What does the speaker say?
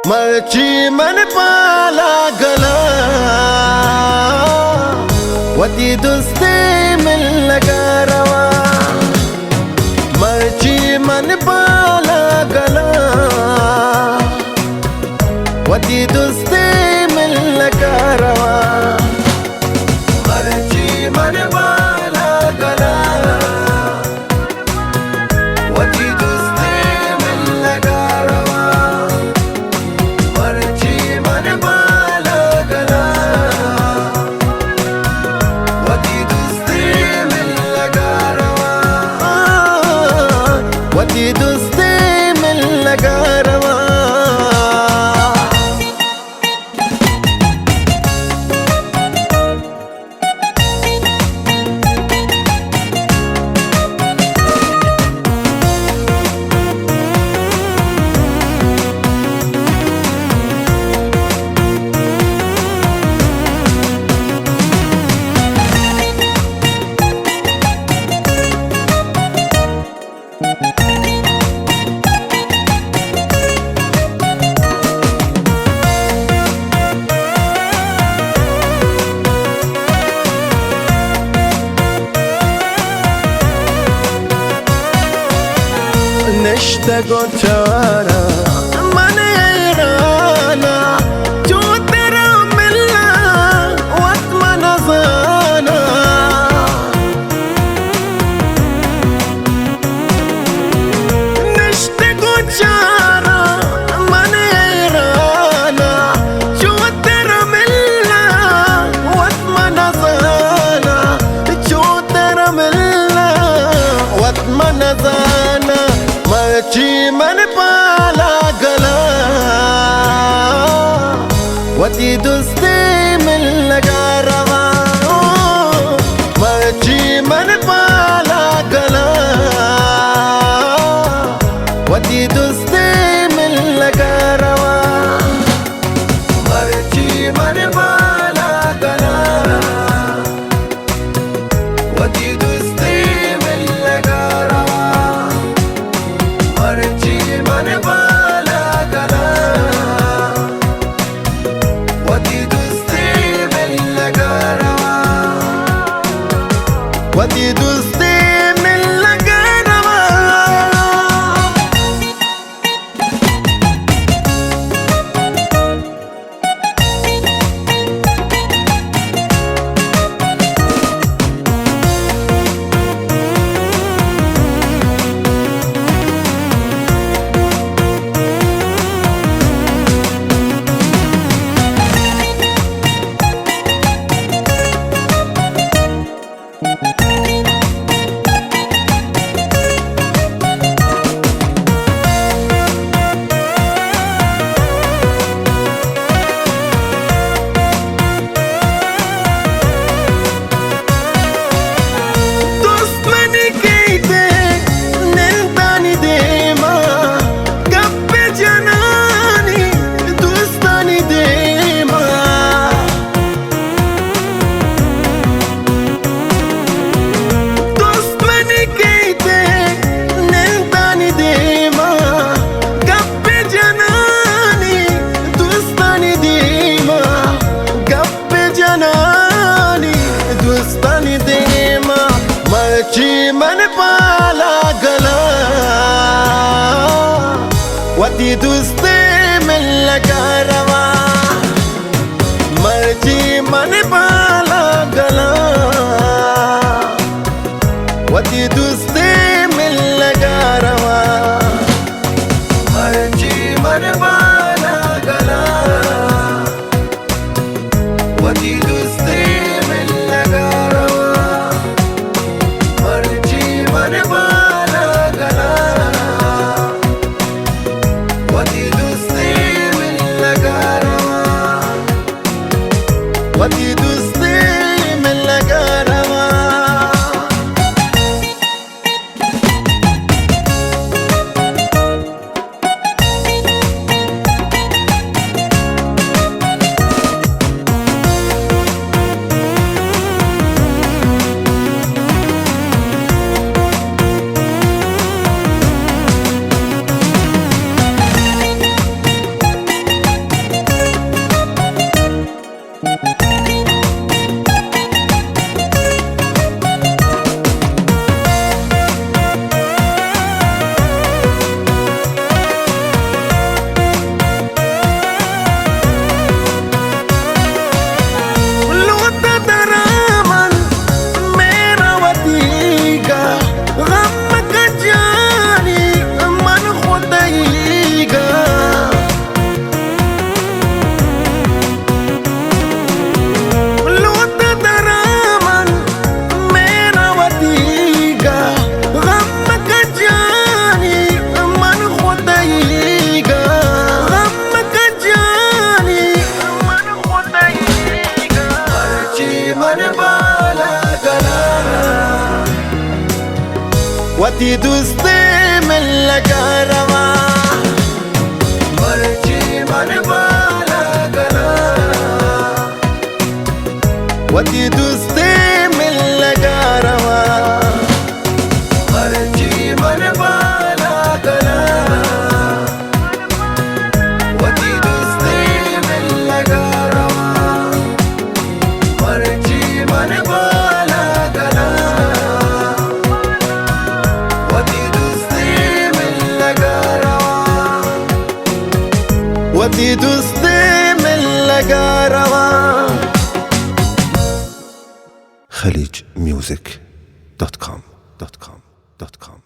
مرچی من پالا گلاں، وتی دستے ملگا رواں۔ مرچی من پالا گلاں، وتی دستے ملگا رواں۔ مرچی من پالا گلاں، وتی دستے ملگا رواں۔ مرچی من پالا گلاں، وتی دستے ملگا رواں۔ وتی دستے ملگا رواں۔ نشتگ و چاراں من حیراناں، چو ترا ملاں وت من نزاناں۔ نشتگ و چاراں من حیراناں، چو ترا ملاں وت من نزاناں، چو ترا ملاں وت من نزاناں۔ مرچی من پالا گلاں، وتی دستے ملگا رواں۔ مرچی من پالا گلاں، وتی دستے ملگا رواں۔ مرچی من پالا گلاں، وتی دستے ملگا رواں۔ مرچی من پالا گلاں، وتی دستے ملگا رواں۔ وتی دستے ملگا رواں۔ دشمنی کئیت نندانی دیما، گپ جنانی دوستانی دیما۔ دشمنی کئیت نندانی دیما، گپ جنانی دوستانی دیما، گپ جنانی دوستانی دیما۔ مرچی من پالا گلاں، وتی دوستے ملگا رواں۔ مرچی من پالا گلاں، وتی دوستے ملگا رواں۔ مرچی من پالا گلاں، وتی دوستے ملگا رواں۔ مرچی من پالا گلاں، وتی دوستے ملگا رواں۔ وتی دوستے ملگا رواں۔ وتی دوستے ملگا رواں، مرچی من بالا کناں. وتی دوستے ملگا رواں، مرچی من بالا کناں. وتی دوستے ملگا رواں، مرچی من بالا کناں. وتی دوستے ملگا رواں، وتی دوستے ملگا رواں. خلیج music dot com, dot com, dot کام.